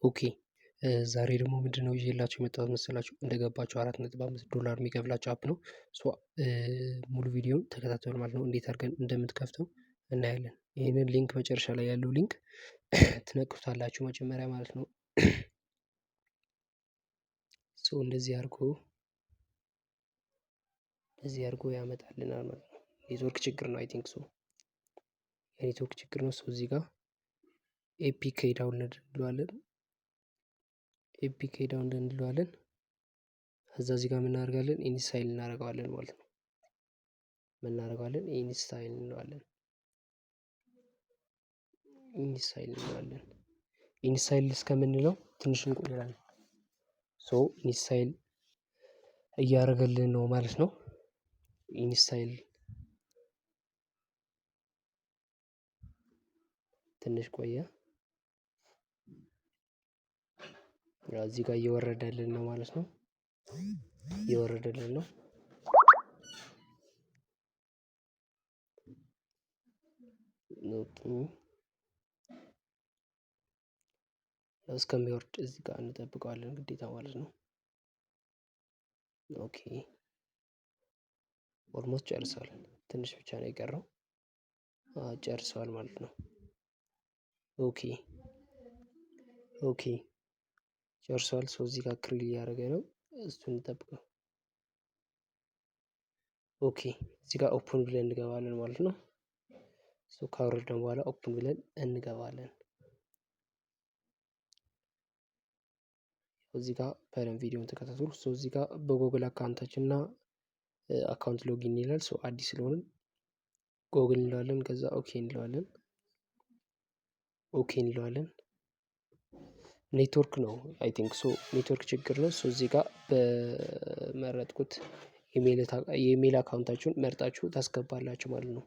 Okay፣ ዛሬ ደግሞ ምንድነው ይዤላችሁ የመጣሁት መሰላችሁ? እንደገባችሁ 4.5 ዶላር የሚከፍላችሁ app ነው። So ሙሉ ቪዲዮን ተከታተሉ ማለት ነው። እንዴት አድርገን እንደምትከፍተው እናያለን። ይህንን link፣ መጨረሻ ላይ ያለው link ትነኩታላችሁ መጀመሪያ ማለት ነው። So እንደዚህ አድርጎ ያመጣልናል ማለት ነው። ኔትወርክ ችግር ነው፣ I think so የኔትወርክ ችግር ነው። So እዚህ ጋር APK download እንለዋለን። APK download እንለዋለን። ከዛ እዚህ ጋር እናደርጋለን፣ install እናደርገዋለን ማለት ነው። ምን እናደርገዋለን? Install እንለዋለን። Install እንለዋለን። Install እስከምንለው ትንሽ እንቆያለን። So install እያደረገልን ነው ማለት ነው። Install ትንሽ ቆየ። እዚህ ጋር እየወረደልን ነው ማለት ነው። እየወረደልን ነው። Okay፣ እስከሚወርድ እዚህ ጋር እንጠብቀዋለን ግዴታ ማለት ነው። Okay፣ almost ጨርሷል። ትንሽ ብቻ ነው የቀረው። ጨርሰዋል ማለት ነው። Okay፣ ጨርሷል። So እዚህ ጋር clear እያደረገ ነው። እሱን እንጠብቀው። Okay፣ እዚህ ጋር open ብለን እንገባለን ማለት ነው። So ካወረድን በኋላ open ብለን እንገባለን። እዚህ ጋር በደንብ ቪዲዮን ተከታተሉ። So እዚህ ጋር በ Google account ኣችን እና account login ይላል። So አዲስ ስለሆንን ጎግል እንለዋለን። ከዛ okay እንለዋለን። Okay እንለዋለን። ኔትወርክ ነው፣ I think so ኔትወርክ ችግር ነው። So እዚህ ጋር በመረጥኩት የ email account ኣችሁን መርጣችሁ ታስገባላችሁ ማለት ነው።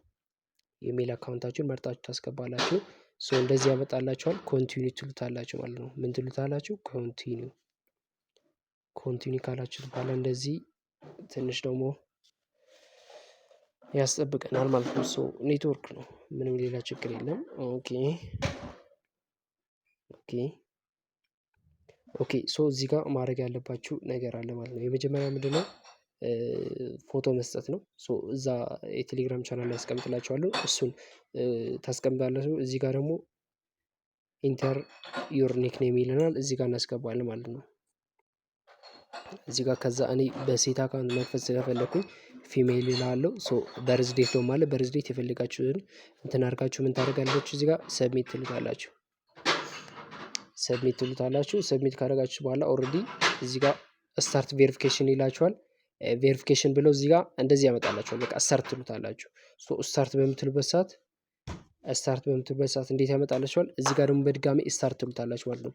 የ email account ኣችሁን መርጣችሁ ታስገባላችሁ። So እንደዚህ ያመጣላችኋል። Continue ትሉታላችሁ ማለት ነው። ምን ትሉታላችሁ? Continue። Continue ካላችሁት በኋላ እንደዚህ ትንሽ ደግሞ ያስጠብቀናል ማለት ነው። So ኔትወርክ ነው፣ ምንም ሌላ ችግር የለም። Okay፣ so እዚህ ጋር ማድረግ ያለባችሁ ነገር አለ ማለት ነው። የመጀመሪያ ምንድነው? ፎቶ መስጠት ነው። So እዛ የቴሌግራም ቻናል ላይ ያስቀምጥላችኋለሁ፣ እሱን ታስቀምጣላችሁ። እዚህ ጋር ደግሞ "Enter your nickname" ይለናል። እዚህ ጋር እናስገባለን ማለት ነው። እዚህ ጋር ከዛ እኔ በሴት account መክፈት ስለፈለኩኝ female እላለሁ። So birth date ደግሞ አለ። Birth date የፈለጋችሁትን እንትን አድርጋችሁ ምን ታደርጋላችሁ? እዚህ ጋር submit ትሉታላችሁ። Submit ትሉታላችሁ። Submit ካደረጋችሁ በኋላ already እዚህ ጋር "Start verification" ይላችኋል። Verification ብለው እዚህ ጋር እንደዚህ ያመጣላችኋል። በቃ start ትሉታላችሁ። So start በምትሉበት ሰዓት እንዴት ያመጣላችኋል? እዚህ ጋር ደግሞ በድጋሚ start ትሉታላችሁ ማለት ነው።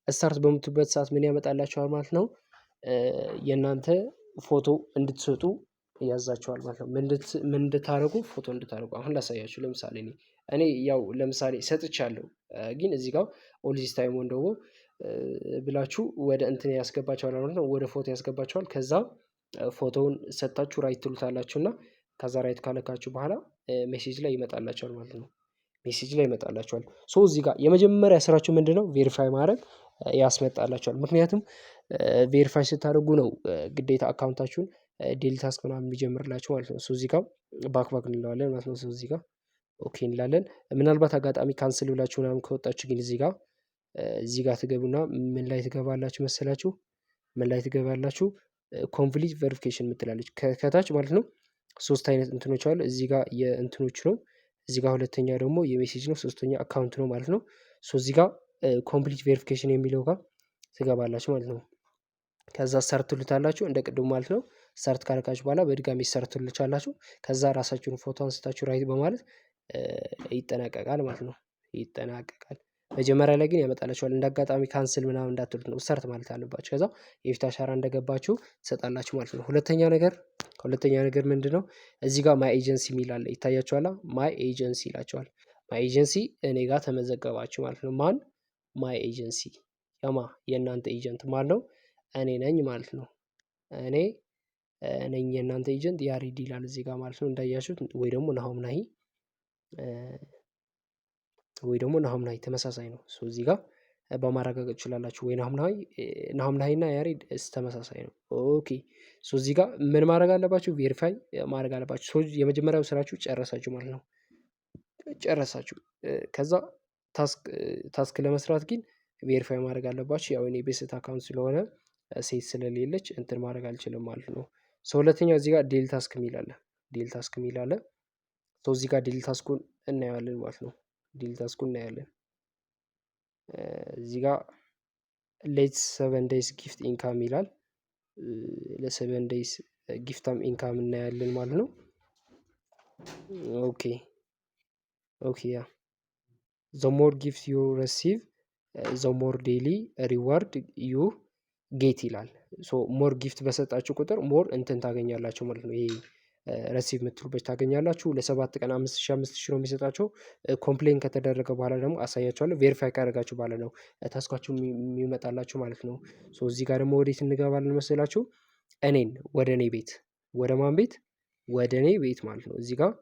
Start በምትሉበት ሰዓት ምን ያመጣላችኋል ማለት ነው? የእናንተ ፎቶ እንድትሰጡ ያዛችኋል ማለት ነው። ምን እንድታደርጉ? ፎቶ እንድታደርጉ። አሁን ላሳያችሁ። ለምሳሌ እኔ ያው ለምሳሌ ሰጥቻለሁ፣ ግን እዚህ ጋር "All this time" ወይም ደግሞ ብላችሁ ወደ እንትን ያስገባችኋል ማለት ነው። ወደ ፎቶ ያስገባችኋል። ከዛ ፎቶውን ሰጥታችሁ right ትሉታላችሁ እና ከዛ right ካለካችሁ በኋላ message ላይ ይመጣላችኋል ማለት ነው። Message ላይ ይመጣላችኋል። So እዚህ ጋር የመጀመሪያ ስራችሁ ምንድነው? Verify ማድረግ ያስመጣላችኋል። ምክንያቱም verify ስታደርጉ ነው ግዴታ account ኣችሁን daily task ምናምን የሚጀምርላችሁ ማለት ነው። So እዚህ ጋር back back እንለዋለን ማለት ነው። So እዚህ ጋር okay እንላለን። ምናልባት አጋጣሚ cancel ብላችሁ ምናምን ከወጣችሁ ግን እዚህ ጋር ትገቡና ምን ላይ ትገባላችሁ መሰላችሁ? ምን ላይ ትገባላችሁ? Complete verification የምትላለች ከታች ማለት ነው። ሶስት አይነት እንትኖች አሉ። እዚህ ጋር የእንትኖች ነው። እዚህ ጋር ሁለተኛ ደግሞ የ message ነው። ሶስተኛ account ነው ማለት ነው። So እዚህ ጋር complete verification የሚለው ጋር ትገባላችሁ ማለት ነው። ከዛ start ትሉታላችሁ እንደ ቅድሙ ማለት ነው። Start ካደረጋችሁ በኋላ በድጋሚ start ትሉታላችሁ። ከዛ ራሳችሁን ፎቶ አንስታችሁ right በማለት ይጠናቀቃል ማለት ነው። ይጠናቀቃል። መጀመሪያ ላይ ግን ያመጣላችኋል። እንደ አጋጣሚ cancel ምናምን እንዳትሉት ነው፣ start ማለት አለባችሁ። ከዛ የፊት አሻራ እንደገባችሁ ትሰጣላችሁ ማለት ነው። ሁለተኛ ነገር ምንድነው? እዚህ ጋር my agency የሚል አለ፣ ይታያችኋል። My agency ይላችኋል። My agency እኔ ጋር ተመዘገባችሁ ማለት ነው። ማን? My agency የማ የእናንተ agent ማን ነው? እኔ ነኝ ማለት ነው። እኔ ነኝ የእናንተ agent፣ ያሬድ ይላል እዚህ ጋር ማለት ነው እንዳያችሁት፣ ወይ ደግሞ ናሆም ናሂ፣ ወይ ደግሞ ናሆም ናሂ ተመሳሳይ ነው። So እዚህ ጋር በማረጋገጥ ትችላላችሁ። ወይ ናሁምናይ ናሁምናይና ያሬድ ተመሳሳይ ነው። Okay, so እዚህ ጋር ምን ማድረግ አለባችሁ? Verify ማድረግ አለባችሁ። So የመጀመሪያው ስራችሁ ጨረሳችሁ ማለት ነው። ጨረሳችሁ። ከዛ task ለመስራት ግን verify ማድረግ አለባችሁ። ያው እኔ በሴት account ስለሆነ ሴት ስለሌለች እንትን ማድረግ አልችልም ማለት ነው። So ሁለተኛው እዚህ ጋር daily task የሚል አለ። Daily task የሚል አለ። So እዚህ ጋር daily task ኡን እናየዋለን ማለት ነው። Daily task ኡን እናያለን። እዚህ ጋር let's 7 days gift income ይላል። ለ 7 days gift ኣም income እናያለን ማለት ነው። Okay, yeah, the more gift you receive, the more daily reward you get ይላል። So more gift በሰጣችሁ ቁጥር more እንትን ታገኛላችሁ ማለት ነው። ይሄ receive የምትሉበት ታገኛላችሁ። ለ7 ቀን 5,000 5,000 ነው የሚሰጣቸው። Complete ከተደረገ በኋላ ደግሞ አሳያችኋለሁ። Verify ካደረጋችሁ በኋላ ነው task ኣችሁ የሚመጣላችሁ ማለት ነው። So እዚህ ጋር ደግሞ ወዴት እንገባለን መሰላችሁ? እኔን ወደ እኔ ቤት፣ ወደ ማን ቤት? ወደ እኔ ቤት ማለት ነው። እዚህ ጋር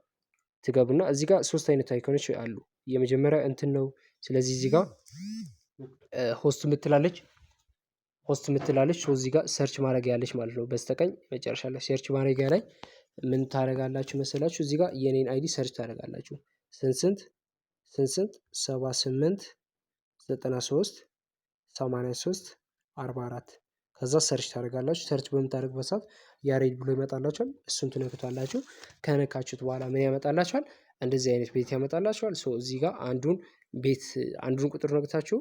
ትገቡና እዚህ ጋር ሶስት አይነት icon ኦች አሉ። የመጀመሪያ እንትን ነው። ስለዚህ እዚህ ጋር host ምትላለች፣ host ምትላለች። So እዚህ ጋር search ማድረግ ያለች ማለት ነው። በስተቀኝ መጨረሻ ላይ search ማድረጊያ ላይ ምን ታደርጋላችሁ መሰላችሁ? እዚህ ጋር የኔን ID search ታደርጋላችሁ። ስንት ስንት ስንት ስንት 78 93 83 44። ከዛ search ታደርጋላችሁ። Search በምታደርጉበት ሰዓት ያሬድ ብሎ ይመጣላችኋል። እሱን ትነኩታላችሁ። ከነካችሁት በኋላ ምን ያመጣላችኋል? እንደዚህ አይነት ቤት ያመጣላችኋል። So እዚህ ጋር አንዱን ቤት አንዱን ቁጥር ነክታችሁ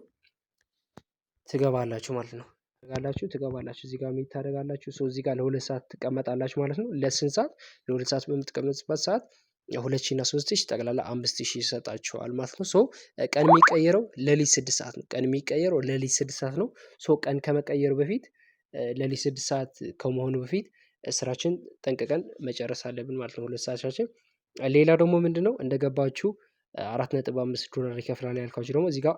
ትገባላችሁ ማለት ነው። ጋላችሁ ትገባላችሁ፣ እዚህ ጋር meet ታደርጋላችሁ። So እዚህ ጋር ለ2 ሰዓት ትቀመጣላችሁ ማለት ነው። ለስንት ሰዓት? ለ2 ሰዓት በምትቀመጡበት ሰዓት 2,000 እና 3,000 ጠቅላላ 5,000 ይሰጣችኋል ማለት ነው። So ቀን የሚቀየረው ሌሊት 6 ሰዓት ነው። ቀን የሚቀየረው ሌሊት 6 ሰዓት ነው። So ቀን ከመቀየሩ በፊት ሌሊት 6 ሰዓት ከመሆኑ በፊት ስራችን ጠንቅቀን መጨረስ አለብን ማለት ነው። 2 ሰዓታችን። ሌላ ደግሞ ምንድነው? እንደገባችሁ 4.5 ዶላር ይከፍላል ያልኳችሁ ደግሞ እዚህ ጋር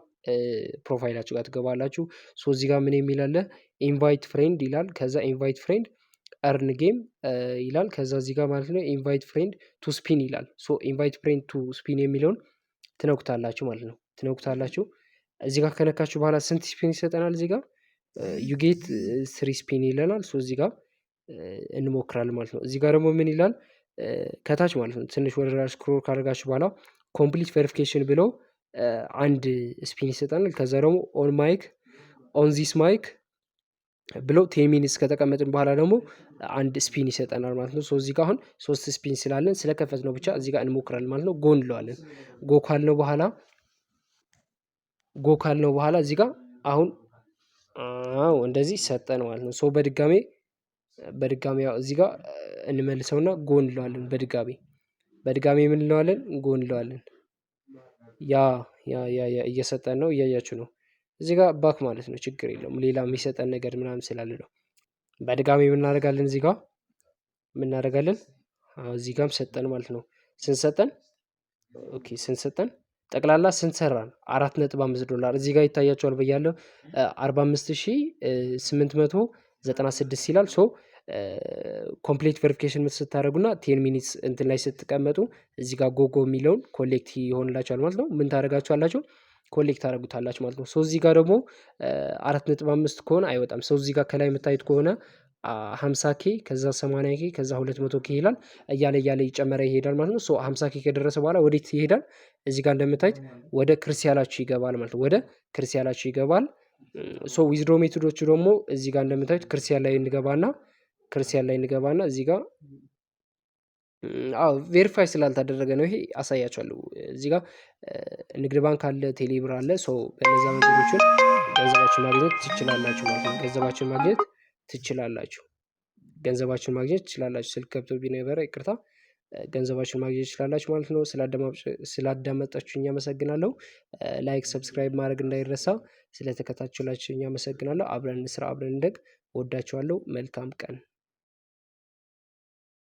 profile ኣችሁ ጋር ትገባላችሁ። So እዚህ ጋር ምን የሚል አለ? Invite friend ይላል። ከዛ invite friend earn game ይላል። ከዛ እዚህ ጋር ማለት ነው invite friend to spin ይላል። So invite friend to spin የሚለውን ትነኩታላችሁ ማለት ነው። ትነኩታላችሁ። እዚህ ጋር ከነካችሁ በኋላ ስንት spin ይሰጠናል? እዚህ ጋር you get three spin ይለናል። So እዚህ ጋር እንሞክራለን ማለት ነው። እዚህ ጋር ደግሞ ምን ይላል? ከታች ማለት ነው ትንሽ ወደ ላይ scroll ካደረጋችሁ በኋላ complete verification ብሎ አንድ spin ይሰጠናል። ከዛ ደግሞ on mic, on this mic ብሎ 10 minutes ከተቀመጥን በኋላ ደግሞ አንድ spin ይሰጠናል ማለት ነው። So እዚህ ጋር አሁን ሶስት spin ስላለን ስለከፈትነው ብቻ እዚህ ጋር እንሞክራለን ማለት ነው። Go እንለዋለን። Go ካልነው በኋላ እዚህ ጋር አሁን አዎ እንደዚህ ሰጠን ማለት ነው። So በድጋሚ ያው እዚህ ጋር እንመልሰውና go እንለዋለን። በድጋሚ ምን እንለዋለን? Go እንለዋለን። Yeah, እየሰጠን ነው፣ እያያችሁ ነው። እዚህ ጋር back ማለት ነው፣ ችግር የለውም። ሌላ የሚሰጠን ነገር ምናምን ስላለ ነው። በድጋሚ ምን እናደርጋለን? እዚህ ጋር ምን እናደርጋለን? እዚህ ጋርም ሰጠን ማለት ነው። ስንት ሰጠን? Okay, ስንት ሰጠን? ጠቅላላ ስንት ሰራን? 4.5 ዶላር እዚህ ጋር ይታያችኋል ብያለሁ። 45,896 ይላል። So complete verification ስታደርጉና 10 minutes እንትን ላይ ስትቀመጡ እዚህ ጋር go go የሚለውን collect ይሆንላችኋል ማለት ነው። ምን ታደርጋችኋላችሁ? Collect ታደርጉታላችሁ ማለት ነው። So እዚህ ጋር ደግሞ 4.5 ከሆነ አይወጣም። So እዚህ ጋር ከላይ የምታዩት ከሆነ 50K፣ ከዛ 80K፣ ከዛ 200K ይላል፣ እያለ እያለ እየጨመረ ይሄዳል ማለት ነው። So 50K ከደረሰ በኋላ ወዴት ይሄዳል? እዚህ ጋር እንደምታዩት ወደ ክርስያላችሁ ይገባል ማለት ነው። ወደ ክርስያላችሁ ይገባል። So withdraw method ኦቹ ደግሞ እዚህ ጋር እንደምታዩት ክርስቲያን ላይ እንገባና እዚህ ጋር አዎ verify ስላልተደረገ ነው ይሄ፣ አሳያችኋለሁ። እዚህ ጋር ንግድ ባንክ አለ፣ ቴሌብር አለ። So በእነዛ መንገዶችን ገንዘባችሁን ማግኘት ትችላላችሁ ማለት ነው። ገንዘባችሁን ማግኘት ትችላላችሁ። ገንዘባችሁን ማግኘት ትችላላችሁ። ስልክ ገብቶብኝ ነበረ፣ ይቅርታ። ገንዘባችሁን ማግኘት ትችላላችሁ ማለት ነው። ስላዳመጣችሁኝ አመሰግናለሁ። Like፣ subscribe ማድረግ እንዳይረሳ። ስለተከታተላችሁኝ አመሰግናለሁ። አብረን እንስራ፣ አብረን እንደግ። እወዳችኋለሁ። መልካም ቀን።